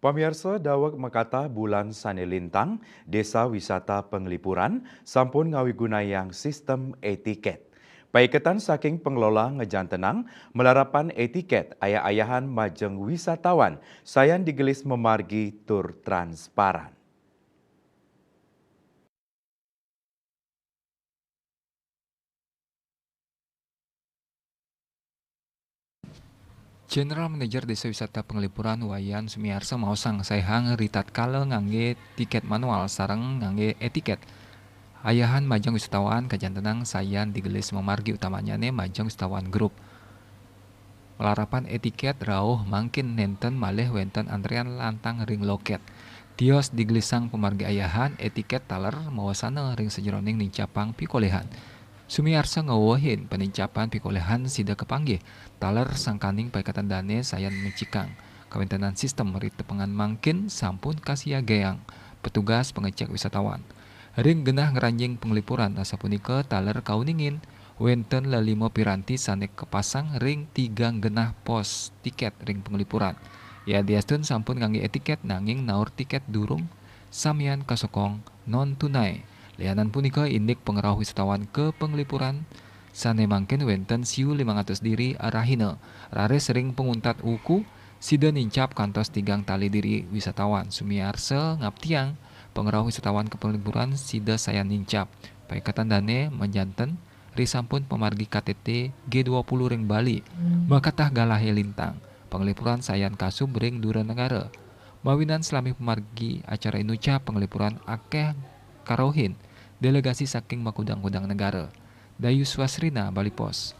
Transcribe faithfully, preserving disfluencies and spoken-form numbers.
Pamiarsa, daweg makatah bulan sane lintang, Desa Wisata Penglipuran sampun ngawigunayang sistem etiket. Paiketan saking pengelola ngejantenang malarapan etiket ayah-ayahan majeng wisatawan sayan digelis mamargi tur transparan. General Manager Desa Wisata Penglipuran Wayan Sumiarsa maosang saihang ritatkala ngangge tiket manual sareng ngangge etiket. Ayahan majeng wisatawan kajantenang sayan digelis mamargi, utamanyane majeng wisatawan grup. Malarapan etiket rauh mangkin nenten malih wenten antrian lantang ring loket. Tios digelisang pamargi ayahan etiket taler mawasana ring sajeroning nincapang pikolehan. Sumiarsa ngwewehin panincapan pikolehan sida kapanggih, taler sangkaning paiketan dane sayan micikang kawentenan sistem ritepengan mangkin sampun kasiagayang petugas pangecek wisatawan. Ring genah ngranjing Penglipuran asapunika taler kauningin wenten lelima piranti sane kapasang ring tigang genah pos tiket ring Penglipuran. Yadiastun sampun ngangge etiket nanging naur tiket durung samian kasokong non tunai. Lianan punika, indik pangrauh wisatawan ka Penglipuran sane mangkin wenten siu limang atus diri arahina. Raris ring panguntat wuku, sida nincap kantos tigang tali diri wisatawan. Sumiarsa ngaptiang pangrauh wisatawan ka Penglipuran sida sayan nincap. Paiketan dane majanten risampun pamargi K T T G dua puluh ring Bali, makatah galahe lintang. Penglipuran sayan kasub ring dura negara. Mawinan salami pamargi acara inucap Penglipuran akeh karauhin delegasi saking makudang-kudang negara. Dayus Wasrina, Bali Post.